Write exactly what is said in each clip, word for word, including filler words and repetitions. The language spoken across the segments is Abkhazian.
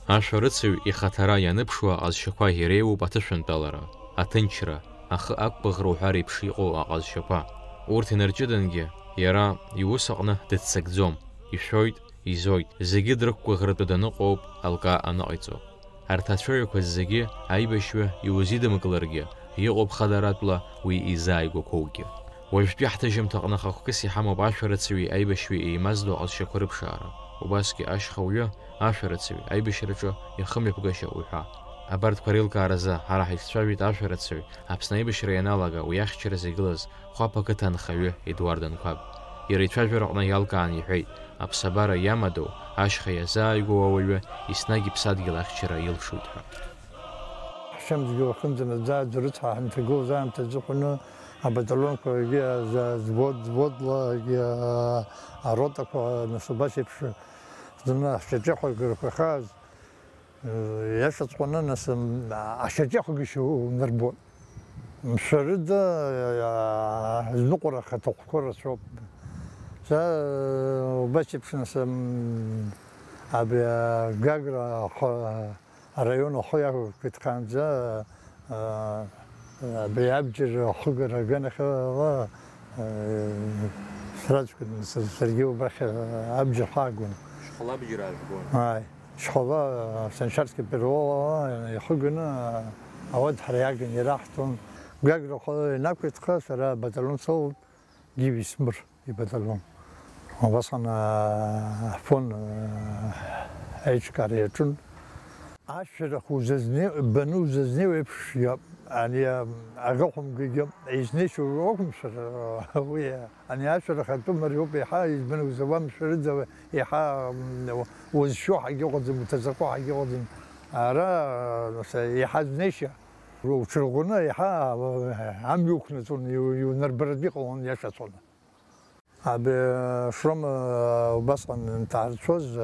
Ашәарыцаҩ ихаҭара ианыԥшуа аҟазшьақәа иреиуоуп аҭышәантәалара, аҭынчра, ахы ақәгәыӷра уҳәа реиԥш иҟоу аҟазшьақәа. Урҭ инарҷыдангьы, иара иус аҟны дыццакӡом, ишәоит, изоит, зегьы дрықәгәыӷратәы даныҟоуп алка аныҟаиҵо. Арҭ ацәаҩақәа зегьы аибашьҩы иузидымкыларгьы, иҟоуп хадаратәла уи изааигәақәоугьы. Уажәтәи ҳҭыжьымҭаҟны хықәкыс иҳамоуп ашәарыцаҩи аибашьҩи еимаздо аҟазшьақәа рыԥшаара. Убасгьы ашьха уҩы, ашәарыцаҩ, аибашьраҿы ихымҩаԥгашьа уҳәа. Абарҭқәа реилкааразы ҳара ҳаицәажәеит ашәарыцаҩ, Аԥсны аибашьра ианалага уи ахьчаразы игылаз Хәаԥ ақыҭа анхаҩы Едуард Анқәаб. Иара ицәажәараҟны иалкаан иҳәеит, аԥсабара иамадоу, ашьха иазааигәоу ауаҩы еснагь иԥсадгьыл ахьчара илшоит ҳәа. Ҳшьамзгьы уахынӡанаӡааӡо рыцҳа ҳанҭагылаз аамҭазы хәны абаталионқәагьы, а, за-, взвод, взводлагьы, а, аротақәа, нас убас еиԥш зны ашьаҿахәагақәа хаз, э, иашаҵәҟьаны, нас, м, ашьаҿахәагьы шьоу унарбоит. Мшәарыда, а, зныҟәара ахаҭахәқәа рацәоуп. Са, э, убас еиԥш, нас, м, абри, а, Гагра ахы-, араион ахы иақәиҭхаанӡа, а, абри абџьар ахыгара аганахьала, а, сраҵәҟьон, с-, саргьы убрахь, а, абџьар ҳаагон. Шьхала абџьар аажәгон. Ааи, Шьхала, а, Санчарский переулок, а, ихыганы, а, ауадаҳра иааган ираҳҭон. Гагра ахы инақәиҭха, сара абаталион соуп, Гиви Смыр ибаталион. Убасҟан, аа, ҳфон, аа, аиҿкаара иаҿын. Ашәарах узазнеи-, баны узазнеиуа еиԥш иоуп. Ани, аа, аӷахәымгагьы изнеишьоу уақәымшәар, уи, ани ашәарах атәы мариоуп еиҳа, избан узауа мшәарыӡа еиҳа, м, узшьо ҳагьыҟаӡам, уҭазырхо ҳагьыҟаӡам. Ара, нас, еиҳа знеишьа. Уҽырӷәӷәаны еиҳа амҩа уқәнаҵон, иу-, иунарбаратәы иҟалон иашацәаны. Абри Шрома убасҟан инҭаарцәоз,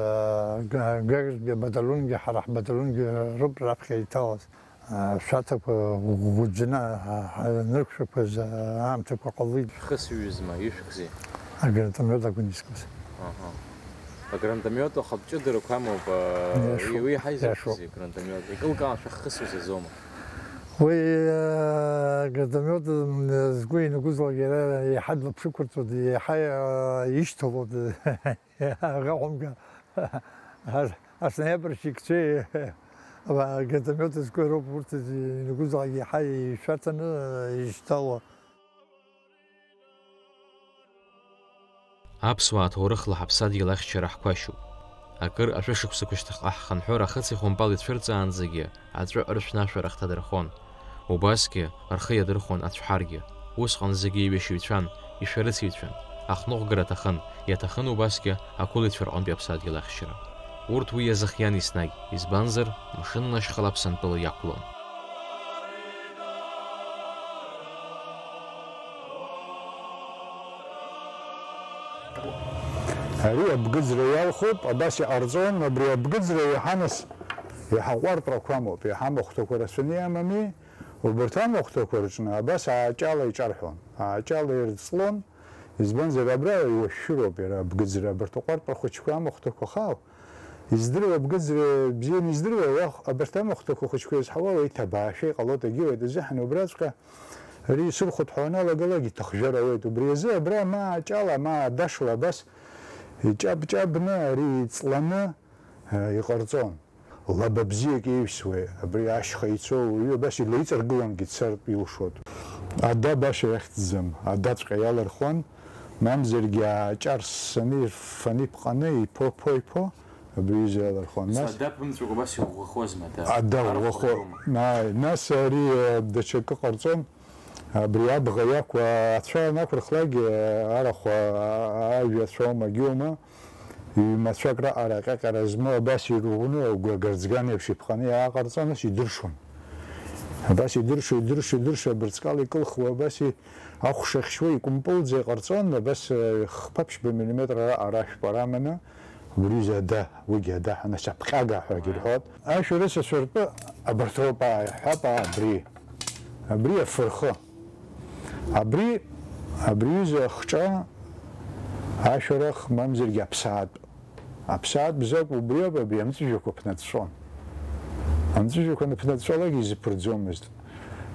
га-, Гагратәи абаталионгьы, ҳара ҳбаталионгьы роуп раԥхьа иҭалаз. Шәаҭақәа ӷәӷәаӡаны, анырқәшәақәаз аамҭақәа ҟалеит. Шәхы сҩызма, ишәкзеи? Агранатомиот акәын искыз. Аҳа. Агранатомиот ахатә ҷыдарақәа амоуп, а, Иашоуп, уи, уи ҳаи иашоуп. Закәызеи агранатомиот? Икылкаан шәа ххысуаз азоума? Уи, а, агранатомиот, м, згәы ианыгәыдлак иара еиҳа длаԥшықәырҵоит, еиҳа, а, ишьҭалоит. Аӷа хәымга, ас-, асноиабрчикцәеи, а, агранатомиот зқәу роуп урҭ ианыгәыдлак еиҳа ишәаҭаны, а, ишьҭало. Аԥсуаа ҭоурыхла ҳаԥсадгьыл ахьчара ҳқәашьуп. Акыр ашәышықәсақәа шьҭахьҟа ҳхынҳәыр ахыци хәымпали цәырҵаанӡагьы аҵәы ыршәны ашәарах ҭадырхон. Убасгьы рхы иадырхәон ацәҳаргьы. Усҟан зегьы иҩашьыҩцәан, ишәарыцаҩцәан, ахныҟәгара аҭахын, иаҭахын убасгьы ақәылаҩцәа рҟынтәи аԥсадгьыл ахьчара. Урҭ уи иазыхиан еснагь, избанзар, мшыннашьхала Аԥсынтәыла иақәлон. Ари абгыӡра иалхуп, абас иҟарҵон, абри абгыӡра иаҳанас иаҳа ҟәартәрақәа амоуп, иаҳа амахәҭақәа рацәаны иамами, убарҭ амахәҭақәа рыҿны абас ааҷала иҿарҳәон, ааҷала ирҵлон, избанзар, абра иуашәшәыроуп иара абгыӡра, абарҭ аҟәартәра хәыҷқәа амахәҭақәа хау, издыруа абгыӡра бзианы издыруа, уахь абарҭ амахәҭақәа хәыҷқәа иазҳауа уеиҭабаашәа иҟалоит, егьиуеит азыҳәан убраҵәҟьа ари исырхәҭҳәо аналагалак иҭахжьар ауеит. Убри азы абра ма аҷала, ма адашла абас иҷаб-ҷабны ари иҵланы, а, иҟарҵон. Лаба бзиак еиҩсуеи, абри ашьха ицо уаҩы абас илеиҵаргылангьы дцартә илшоит. Ада баша иахьӡӡам, адаҵәҟьа иалырхуан, мамзаргьы ааҷарссаны, ирффаны иԥҟаны, иԥо-ԥо-иԥо, абри аҩыза иалырхуан. Нас Ада ԥымҵәакәа абас иӷәӷәахозма, ада? Ада Арахә ӷәӷәахо-, ӷәӷәоума? Ааи, нас ари, э, даҽакы ҟарҵон, абри абӷа иақәу ацәа анақәырхлак, э, арахә, а-, а-, ажәа ацәоума, агьоума, Ҩ-мацәак раҟара аҟьаҟьара змоу абас ирӷәӷәаны агәы агарӡган еиԥш иԥҟаны иааҟарҵон, ус идыршон. Абас идыршо, идыршо, идыршо, абырҵкала икылхуа, абас и-, ахә шахьшьуа икәымпылӡа иҟарҵон, абас, э, хԥа-ԥшьба миллиметр араҟа ашәпара аманы, убри ҩыза ада, уигьы ада ҳәа, нас аԥҟьага ҳәагьы рҳәоит. Ашәарыцацәа ртәы абарҭ роуп, ааи, ҳәап, аа, абри. Абри афырхы. Абри, абри ҩыза ахҿа ашәарах, мамзаргьы аԥсаатә. Аԥсаатә бзиоуп, убриоуп абри амҵәыжәҩақәа ԥнаҵәҵәон. Амҵәыжәҩақәа наԥнаҵәалак изыԥырӡомызт.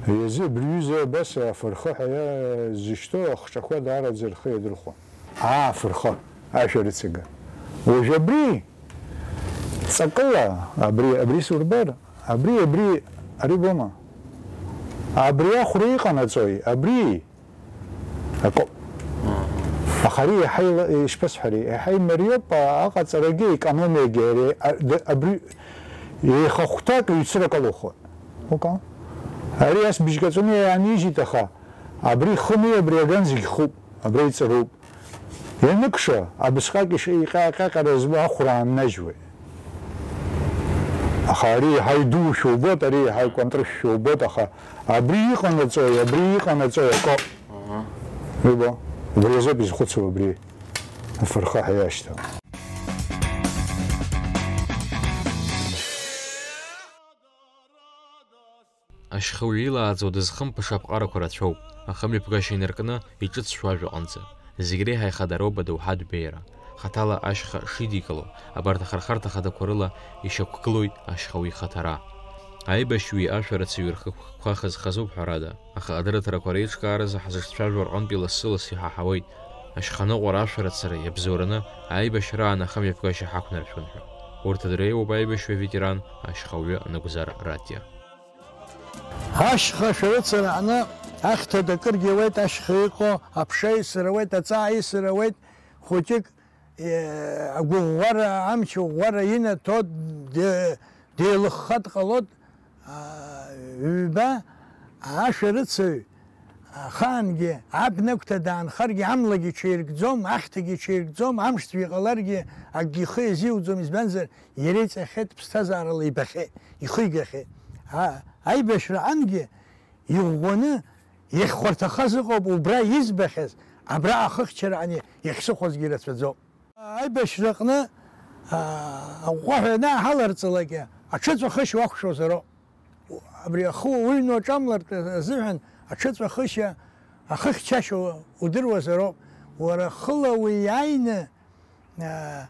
Ҩазы абри ҩыза абас афырхаҳәа иа-, зышьҭоу ахҿақәа даараӡа рхы иадырхәон. Аа, афырхаҳә, ашәарыцага. Уажә абри ҵакыла, абри, абри сурбар, абри, абри, ари бома? Абри ахәра иҟанаҵои? Абри? Акоуп. Аха ари иаҳа ила-, ишԥасҳәари, иаҳа имариоуп, а, аҟаҵарагьы, аекономиагьы, ари, а, д-, абри еихахәҭак ҩцрак алоухон. Ука? Ари ас быжьгаҵәаны иаанижьит, аха абри хыми, абри аган зегь хуп, абри иҵаруп. Ианыкша, абысҟак иш-, иҟьаҟьаҟьара збо ахәра ааннажьуеит. Аха ари иаҳа идушәа убоит, ари иаҳа икәантрышәшәа убоит, аха абри иҟанаҵои, абри иҟанаҵои акоуп. Аҳа. Ибо, убри азоуп изхәыцуа абри афырхаҳәа иашьҭоу. Ашьхаҩы илааӡо дызхымԥаша аԥҟарақәа рацәоуп, ахымҩаԥгашьа инаркны иҿыцшәо ажәаҟынӡа. Зегь реиҳа ихадароуп адоуҳатә беиара. Хаҭала ашьха шидикыло, абарҭ ахырхарҭа хадақәа рыла ишьақәгылоит ашьхаҩы ихаҭара. Аибашьҩи ашәарыцаҩи рхықәкқәа хаз-хазуп ҳәарада, аха адырраҭарақәа реиҿкааразы ҳзыҿцәажәо рҟынтәи лассы-ласс иҳаҳауеит, ашьханыҟәара ашәарыцара иабзоураны аибашьраан ахымҩаԥгашьа ҳақәнаршәон ҳәа. Урҭ дреиуоуп аибашьҩы аветеран ашьхаҩы Нагәзар Ратиа. Ашьха шәарыцара аҟны ахьҭа дакыргьы ауеит, ашьха иҟоу аԥша исыр ауеит, аҵаа исыр ауеит, хәыҷык, е, агәыӷәӷәара, амч ӷәӷәара инаҭо де-, деилыхха дҟалоит, а, ҩба ашәарыцаҩ ахаангьы абнагәҭа даанхаргьы амлагьы ҽаиркӡом, ахьҭагьы ҽаиркӡом, амшцәгьа иҟаларгьы акгьы ихы иазиуӡом, избанзар, иара иҵахьеит, ԥсҭазаарала ибахьеит, ихы игахьеит. А, аибашьраҟангьы иӷәӷәаны иахьхәарҭахаз ыҟоуп, убра избахьаз, абра ахыхьчараҟны иахьсыхәозгьы рацәаӡоуп. Аибашьраҟны, а, аҟәҟәаҳәа ианааҳаларҵалак, аҽыҵәахышь уақәшәозароуп. Абри ахы уҩны уаҿамлартә азыҳәан аҽыҵәахышьа, ахыхьчашьа удыруазароуп. Уара хыла уиааины, аа,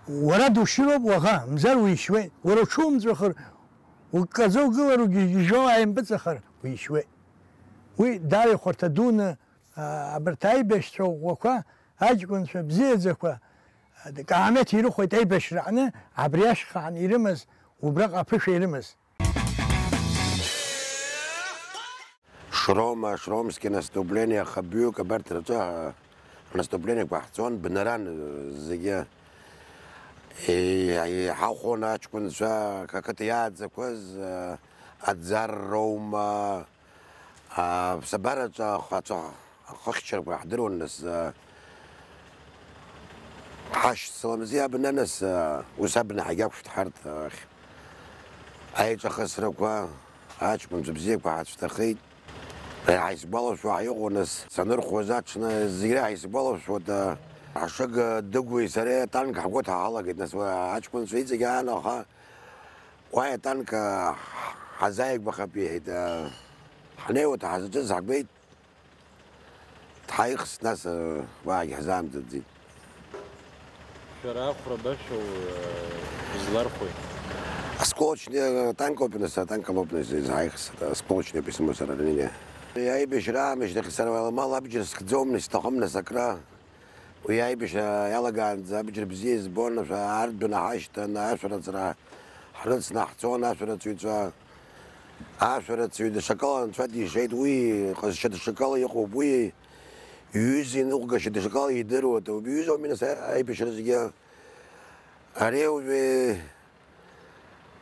уара душьыроуп уаӷа, мзар уишьуеит. Уара уҽумҵәахыр, уккаӡа угылар, угьежьгьежьуа уааимпыҵахар, уишьуеит. Уи даара ихәарҭа дуны, аа, абарҭ аибашьцәа ӷәӷәақәа, аҷкәынцәа бзиаӡақәа, аа, каамеҭ ирыхәеит аибашьраҟны, абри ашьхаан ирымаз, убраҟа аԥышәа ирымаз. Шрома, Шромски наступление, Хабиук, абарҭ рҿы, а, наступлениеқәа ҳцон, бнаран, э, зегьы. Е-, еиҳахәон аҷкәынцәа, ақыҭа иааӡақәаз, а, аӡарроума, а, аԥсабараҿы ахацәа, ахыхьчарақәа ҳдыруан, нас, а, ҳашьцылам зи абна, нас, а, ус абна ҳагьақәшәт ҳарҭ, ахь. Аиҿахысрақәа, аҷкәынцәа бзиақәа ҳацәҭахеит. Ҳаисгәалашәо ҳаиҟәо, нас, санырхуаз аҽны зегь реиҳа исгәалашәоит, а, Ҳашыг Дыгәи сареи атанк ҳгәы ҭаҳалагеит, нас, уа аҷкәынцәа иҵегь аан, аха уа атанк, а, ҳазааигәахап, иҳәеит, а, ҳнеиуа ҳазҿыз ҳгәеит. Дҳаихс, нас, уаагьы ҳзаамҵаӡеит. Шәара ахәра башәоу, э, бызлархәеи? Осколочный, э, танк ауп, нас, атанк ауп, нас, изааихс, осколочный ауп исымоу сара ранение. Аибашьра аамышьҭахь сара уи амал абџьар схьӡом, исҭахым, нас, акра. Уи аибашьра иалагаанӡа абџьар бзиа избон, ашәа аартәын, ҳашьҭан, ашәарыцара ҳрыцны ҳцон, ашәарыцаҩцәа. Ашәарыцаҩ дашакала анцәа дишеит, уи иҟазшьа дашакала иҟоуп, уи иҩыза иныҟәгашьа дашакала идыруеит. Убри иҩызоуми, нас, аибашьра зегьы. Ари уажәы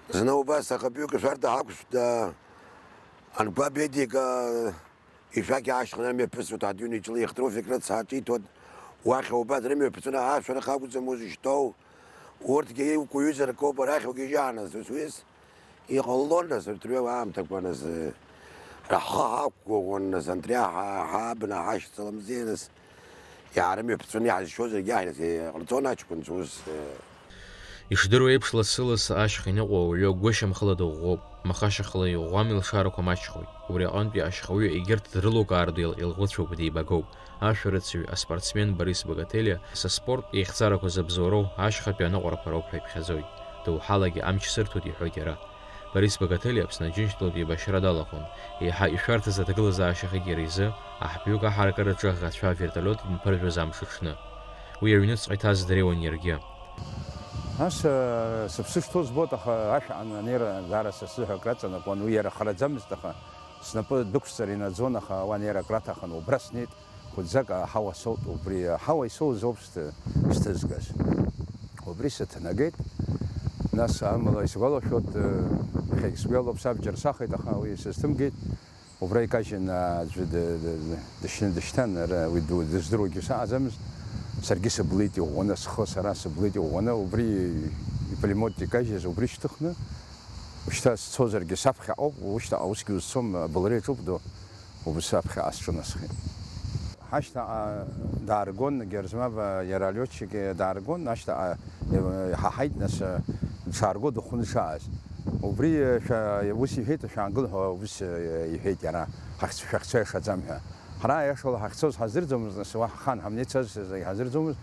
зны убас ахаԥҩык ашәарҭа ҳақәшәт, Анқәаб Едига ишәақь аашьҭхны рымҩаԥысуеит, адәы иҿлеихт, Руфик рыцҳа аҿиҭуан, уахь убас рымҩаԥысуан, ашәарах акәӡам узышьҭоу, урҭгьы иукуҩызар акоуп, арахь угьежьааназ, ус уиз? Иҟалон, нас, урҭ рҩы аамҭақәа, нас, ҳара ҳхы ҳақәгәыӷуан, нас, анҭ реиҳа ҳа-, ҳабна ҳашьцыламзи, нас, иаарымҩаԥҵәаны иҳазшьозаргьы, ҳа-, нас, иҟарҵон аҷкәынцәа ус. Ишдыру еиԥш, лассы-лассы ашьха иныҟәо ауаҩы агәышьамхыла дыӷәӷәоуп, махашьахыла иӷәӷәам илшарақәа маҷхоит. Убри аҟынтәи ашьхаҩы егьырҭ дрылукаартә еил-, еилӷәыцәуп, деибагоуп. Ашәарыцаҩ, аспортсмен Борис Богателиа са спорттә еихҵарақәа зыбзоуроу ашьхатәи аныҟәарақәа роуп ҳәа иԥхьаӡоит. Доуҳалагьы амч сырҭоит, иҳәоит иара. Борис Богатели Аԥсны Аџьынџьтәылатә еибашьра далахәын, еиҳа ишәарҭаз аҭагылазаашьахеит иара изы, аҳбҩык аҳаракыраҿы аӷацәа авертолиот имԥыржәаз амш аҽны. Уи аҩныҵҟа иҭаз дреиуан иаргьы. Ас, э, сыԥсы шҭоу збоит, аха ашә аан анеира даара са сзыҳәа акраҵанакуан, уи иара хараӡамызт, аха снапы дәықәсҵар инаӡон, аха уа анеира акраҭахын, убра снеит, хәыҷӡак аҳауа соут, убри аҳауа исоуз ауп сҭы-, сҭызгаз. Убри сыҭнагеит, нас амала исгәалашәоит, э, иахьагь сгәы иалоуп, сабџьар сахеит, аха уи сызҭымгеит. Убра икажьын, аӡәы ды-, ды-, ды-, дышьны дышьҭан, ара уи ду-, дыздыруагьы саҟаӡамызт. Саргьы сыблит иӷәӷәаны, схы сара сыблит иӷәӷәаны, убри ипулемиот икажьыз, убри шьҭыхны, ушьҭа сцозаргьы саԥхьаҟоуп, ушьҭа аусгьы узцом, абылра иаҿуп ду, убри саԥхьаҟа сҿынасхеит. Ҳашьҭаҟа дааргон, Герзмава иара алиотчик дааргон, ашьҭаҟа иҳаҳаит, нас, дшаарго дыхәны дшааз. Убри, шәа-, ус иҳәеит, шәаангыл ҳәа ус иҳәеит иара, ҳахьц-, шәахьцо иашаӡам ҳәа. Ҳара аиашала ҳахьцоз ҳаздырӡомызт, нас уа ҳхан ҳамнеицаз ҳаздырӡомызт,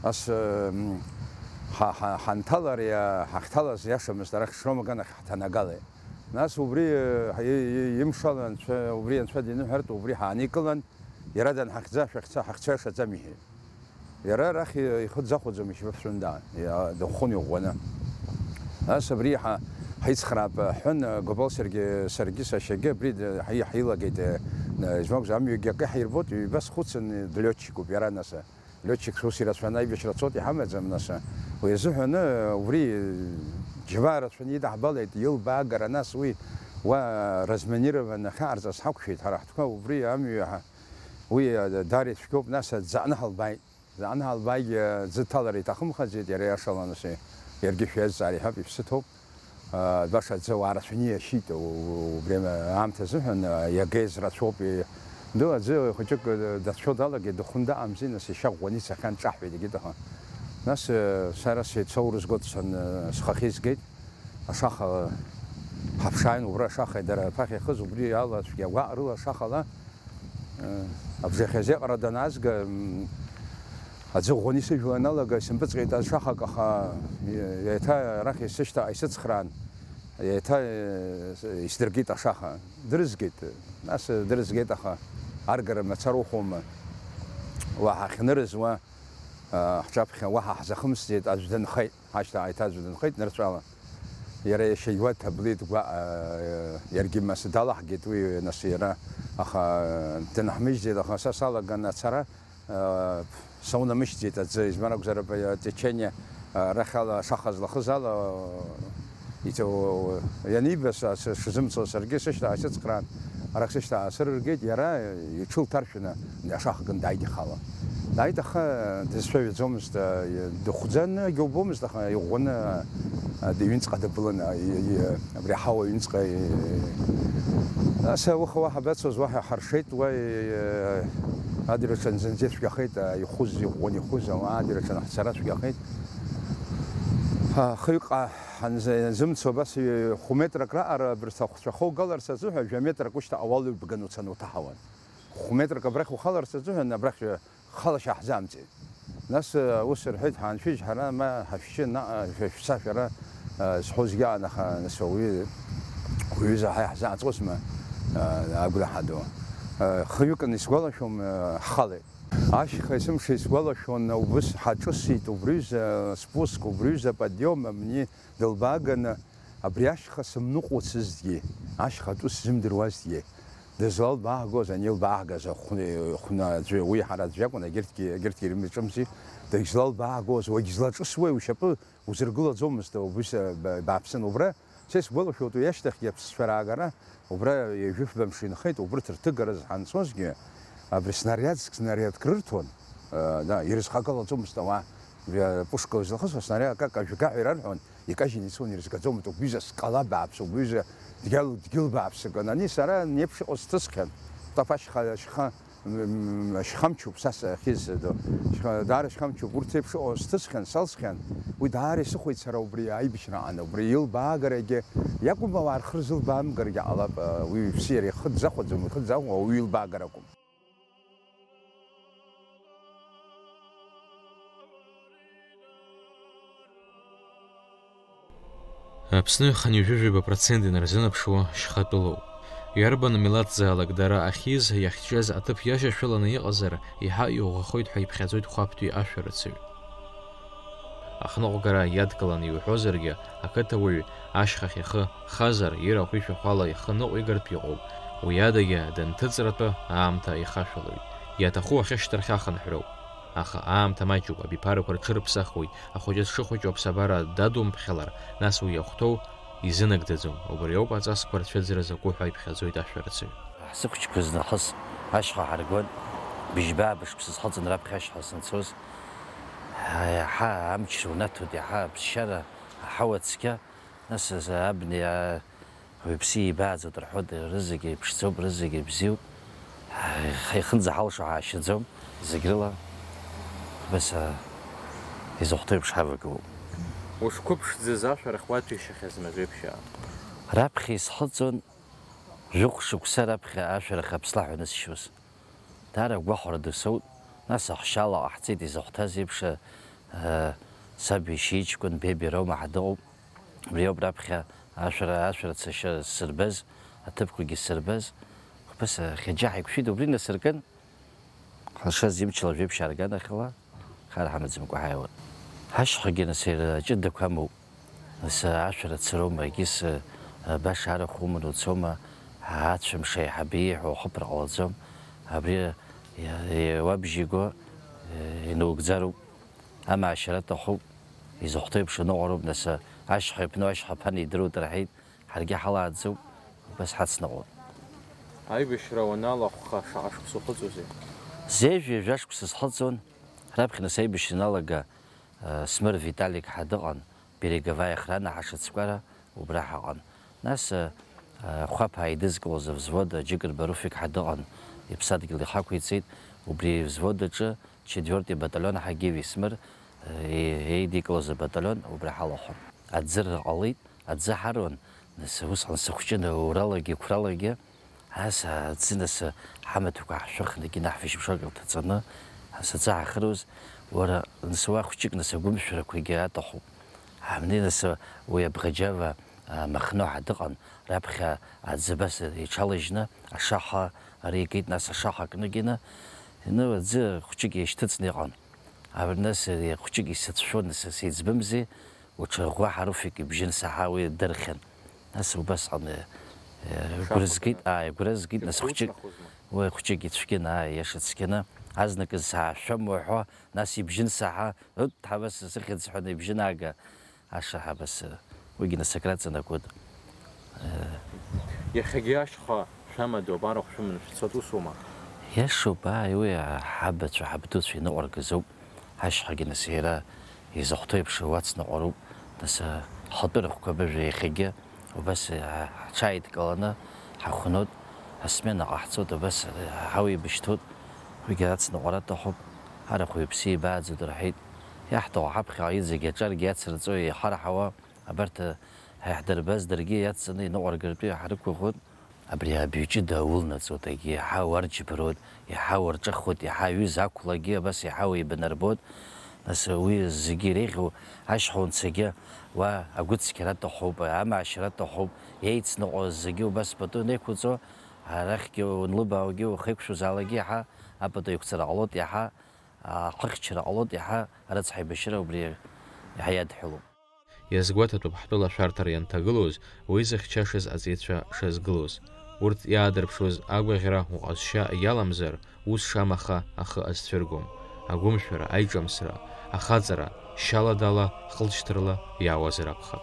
ас, м, ҳа-, ҳа-, ҳанҭалар иа-, ҳахьҭалаз иашамызт, арахь Шрома аганахь ҳҭанагалеит. Нас убри, ҳа-, и-, и-, имшала анцәа, убри анцәа диныҳәартә, убри ҳааникылан, иара данҳахьӡа, шәахьца, ҳахьцо иашаӡам иҳәеит. Иара арахь ихы дзахәаӡом, ишьба ԥшәымда, иа-, дыхәхәон иӷәӷәаны. Нас абри ҳа-, ҳаицхраап ҳҳәан, Гобал Сергеи, саргьы сашьагьы абри д-, ҳаи-, ҳаилагеит, э, измакәзар, амҩагьы акы ҳаирбоит, ҩба схәыцын, длиотчикуп иара нас. Лиотчикс ус ирацәаны аибашьра цоит, иҳамаӡам, нас, уи азыҳәаны, убри џьабаа рацәаны идаҳбалеит, илбаагара, нас уи уа разминирован ахьаҟарҵаз ҳақәшәеит ҳара ҳтәқәа, убри амҩа ҳа-, уи, а, даара ицәгьоуп, нас, аӡы аҟны ҳалбааит. Аӡы аҟны ҳалбаагьы, аӡы ҭалара иҭахымхаӡеит, иара иашала, нас, иаргьы шәеизҵаар иҳәап, иԥсы ҭоуп. Баша аӡы ауаа рацәаны иашьит, у-, убри аамҭа азыҳәан, иагеиз рацәоуп, и-, ду аӡы хәыҷык дацәшәо далагеит, дыхәны даҟамзи, нас ишьа ӷәӷәаны ицахьан, ҿаҳәеит егьит, аха. Нас, сара сеицоурызго дцан, схахьы изгеит, ашаха ҳаԥшааин, убра ашаха дара аԥахьа ихыз, убри ала цәгьа гәаҟ рыла ашахала, Абжахь азеҟара данаазга, м, аӡы ӷәӷәаны исыжәлан алага, исымпыҵҟьеит ашахак, аха, е-, еиҭа арахь исышьҭа-, исыцхраан, еиҭа, е, исдыркит ашаха. Дрызгеит, нас дрызгеит, аха аргара мацара ухәома? Уа ҳахьнырыз, уа, а, ҳҿаԥхьа уаҳа ҳзахымсӡеит, аӡә дынхеит. Ҳашьҭа ааиҭаӡәӡәанхеит нырцәала. Иара иашьа иуа дҭаблит гәаҟ, иаргьы масы далаҳгеит уи, нас иара, аха дынҳмыжьӡеит, аха са салаган ацара, саунамыжьӡеит аӡы, измар акәзар, атечение, арахь ала, ашаха злахыз ала, иҵ-, ианиба са, са сшызымцо саргьы сышьҭа аасыцхраан, арахь сышьҭа аасырыргеит, иара иҽылҭаршәны ашаха кны дааит ихала. Дааит, аха дызцәажәаӡомызт, дыхәӡаны егьа убомызт, аха иӷәӷәаны, а, иҩныҵҟа дыблын, а, и-, и-, абри аҳауа аҩныҵҟа, и-, нас ауха уаҳа бацоз, уаҳа ҳаршеит, уа, и-, адырҩаҽны зынӡа ицәгьахеит, а, ихәыз, иӷәӷәаны ихәыз, а, адырҩаҽны ҳцара цәгьахеит. Ҳа, хҩык ҟа-, ҳанзы-, ианзымцо абас, и-, хә-метрак раҟара абырсахәцәа хоугаларц азыҳәа, жәа-метрак ушьҭа ауал ҩбганы уцаны уҭаҳауан. Хә-метрак абрахь ухаларц азыҳәан, абрахь, э, халашьа ҳзамҵеит. Нас, э, ус рҳәеит, ҳаншәыжь ҳара, ма ҳашәшьы наҟ, э, шәа-, шәца шәара, э, зҳәозгьы аан, аха, нас, уи, уҩыза ҳа иаҳзааҵуазма, э, агәнаҳа ду. Э, хҩыкны исгәалашәом, э, ҳхалеит. Ашьха есымша исгәалашәон, убыс ҳаҿысит, убриҩза спуск, убриҩза подиом, абни дылбааганы, абри ашьха сымныҟәацызҭгьы, ашьха атәы сзымдыруазҭгьы, дызлалбаагоз, анилбаагаз ахәны-, хәны аӡәы, уи ҳара аӡәы иакәын, егьырҭгьы, егьырҭгьы ирымаҿымзи, дагьзлалбаагоз, уагьзлаҿысуеи, ушьапы узыргылаӡомызт, убыс, ба-, бааԥсын, убра, са исгәалашәоит, уи ашьҭахьгьы аԥсцәа раагара, убра ҩажәи фба мшы инхеит, убырҭ рҭыгараз ҳанцозгьы, абри снариадк, снариадк рырҭон, э, да, ирызхагалаӡомызт ауаа, абри апушка злахысуа снариадк акакажәга ҳәа ирарҳәон, икажьны ицон, ирызгаӡомызт, убҩыза скала бааԥс, убҩыза дгьыл, дгьыл бааԥсык. Ани сара неиԥш иҟоу сҭысхьан, тапа шьха, шьха, м, м, шьхамчуп са сахьыз, ду. Шьха, даара шьхамчуп, урҭ еиԥш иҟоу сҭысхьан, салсхьан. Уи даара исыхәеит сара убри аибашьраҟны, убри илбаагарагьы, иакәым ауаа рхы рзылбаамгаргьы ҟалап, уи иԥсы иара ихы дзахәаӡом, ихы дзахәо ауаҩы илбаагара акәым. Аԥсны хынҩажәижәаба процент инарзынаԥшуа шьхатәылоуп. Иарбан милаҭзаалак дара ахьиз, иахьчаз аҭыԥ иашьашәаланы иҟазар, еиҳа иӷәӷәахоит ҳәа иԥхьаӡоит хәаԥтәи ашәарыцаҩ. Ахныҟәгара иадкыланы иуҳәозаргьы, ақыҭауаҩ ашьхахь ихы хазар, ирахә ишәахәала ихы ныҟәигартә иҟоуп. Уи адагьы данҭыҵратәы аамҭа ихашәалоит. Иаҭаху ахьышьҭырхьа хынҳәроуп. Аха аамҭа маҷуп, абиԥарақәа рҽырыԥсахуеит, ахәыҷы дшыхәыҷу аԥсабара дадумԥхьалар, нас уи иахәҭоу изынагӡаӡом. Убри ауп аҵасқәа рцәыӡра закәу ҳәа иԥхьаӡоит ашәарыцаҩ. Ҳзыхәҷқәаз нахыс ашьха ҳаргон, быжьба-бышықәса схыҵын раԥхьа ашьха санцоз. Иаҳа амч рунаҭоит, иаҳа аԥсшьара, аҳауа цқьа, нас абни, а, уаҩԥсы ибааӡоит рҳәоит, рызегьы иԥшӡоуп, рызегьы бзиоуп. Ҳа ихынӡаҳалшо ҳаашьаӡом, зегь рыла, баса, изыхәҭоу еиԥш ҳавагылоуп. Ушқәыԥшӡаз ашәарах уаҭәеишьахьазма жәеиԥшьаа? Раԥхьа исхыҵуан, жәохә шықәса раԥхьа ашәарах аԥслаҳә анысшьуаз. Даара агәахәара ду соут, нас аҳәшьа ала ҟаҳҵеит изыхәҭаз еиԥш, а, саб ишьа иҷкәын Бебиа Рома ҳәа дыҟоуп. Убри ауп раԥхьа ашәара, ашәарыцашьа сырбаз, аҭыԥқәагьы сырбаз. Убас ахьаџьа ҳаиқәшәеит, убри насыркын, ҳазшаз имчала жәеиԥшь аарганахьала, хар ҳамаӡамкәа ҳаиуан. Ашьхагьы нас иара ҷыдақәа амоуп. Нас ашәарыцароума, егьыс, а, баша арахә уманы уцома, ацәымш аиҳабы ииҳәо ухыԥар ҟалаӡом, абри, а, уабжьы иго, а, инаугӡароуп, амаашьара аҭахуп, изыхәҭоу еиԥш аныҟәароуп, нас, а, ашьха иԥну ашьха ԥан идыруеит рҳәеит, ҳаргьы ҳалааӡоуп, убас ҳацныҟәоит. Аибашьра уаналахәха шаҟа шықәса ухыҵуазеи? Зежә ҩажәа шықәса схыҵуан, раԥхьа нас аибашьра иналага, а, Смыр Виталик ҳәа дыҟан, Береговаиа охрана ҳашацкәара убра ҳаҟан. Нас, а, а, Хәаԥ ааидызкылоз авзвод Џьыкырба Руфик ҳәа дыҟан, иԥсадгьыл ихақәиҵеит, убри авзвод аҿы четвёртый батальон ҳәа Гиви Смыр, а, е-, еидикылоз абаталион убра ҳалахәын. Аӡырра ҟалеит, аӡы ҳаруан, нас усҟан сыхәҷын ауралагьы, қәралагьы, Ас аӡы нас ҳамаҭәақәа ҳшәыхны, егьи наҳ шьыбжьонк илҭаҵаны, ас аӡы ҳахыруаз, уара, нас уа хәҷык нас агәымшәарақәагьы аҭахуп. Ҳамнеи нас уи Абӷаџьава, а, Махно ҳәа дыҟан, раԥхьа аӡы абас иҽалыжьны, ашаха ари икит, нас ашаха кны егьины, ины аӡы хәҷык еишьҭыҵны иҟан. Абри нас ари хәҷык исыцәшәон, нас сеиҵбымзи, Уҽырӷәӷәа, Ҳаруфик ибжьы нсаҳа уи дырхьан. Нас убасҟан, э, э, гәра згеит, ааи, гәра згеит, нас хәҷык, уи хәҷык ицәгьан, ааи, иаша цәгьаны, азныказ саашәом уҳәо, нас ибжьы нсаҳа, ут, ҳабас сыхьӡ ҳәаны ибжьы наага, аша ҳабас, э, уигьы нас акраҵанакуеит. Э, Иахьагьы ашьха шәамадоуп, арахә шәыманы шәцоит, усоума? Иашоуп, ааи, уи ҳабацәа, ҳабдуцәа иныҟәаргазоуп. Ашьхагьы нас иара изыхәҭоу еиԥш уацныҟәароуп, нас, а, ҳхатәы рахәқәа абыжәра иахьагьы убас, а, ҳҽааидкыланы ҳахәнот, асмена ҟаҳҵоит, убас, а, ҳауеибашьҭуеит, уигьы ацныҟәара аҭахуп, арахә уаҩԥсы ибааӡоит рҳәеит. Иаҳҭаху ҳаԥхьаҟа иҵегь аҿаргьы иацырҵо, иҳарҳауа, абарҭ, а, ҳа иаҳдырбаз даргьы иацҵаны иныҟәаргартәы иҳарықәыӷәӷәон. Абри абаҩ ҷыда аулнаҵоит, егьи иаҳа уарџьабароит, иаҳа уарҿыхоит, иаҳа аҩыза ақәлагьы абас иаҳа уеибанарбоит. Нас уи зегьы иреиӷьу ашьхаунцагьы уа агәыцқьара аҭахуп, амаашьара аҭахуп, еицныҟәоз зегьы убас пату инеиқәуҵо, арахьгьы уанлыбаауагьы ухеиқәшәозаалакгьы иаҳа апату еиқәҵара ҟалоит, иаҳа ахыхьчара ҟалоит, иаҳа арыцҳаибашьра убри иаҳа иадҳәалоуп. Иазгәаҭатәуп ҳтәыла ашәарҭара ианҭагылоз, уи зыхьчашаз аҵеицәа шазгылоз. Урҭ иаадырԥшуаз агәаӷьра уҟазшьа иаламзар, ус шамаха ахы азцәыргом. Агәымшәара, аиҿамсра, ахаҵара, шьаладала, хылҵшьҭрала иаауазар акәхап.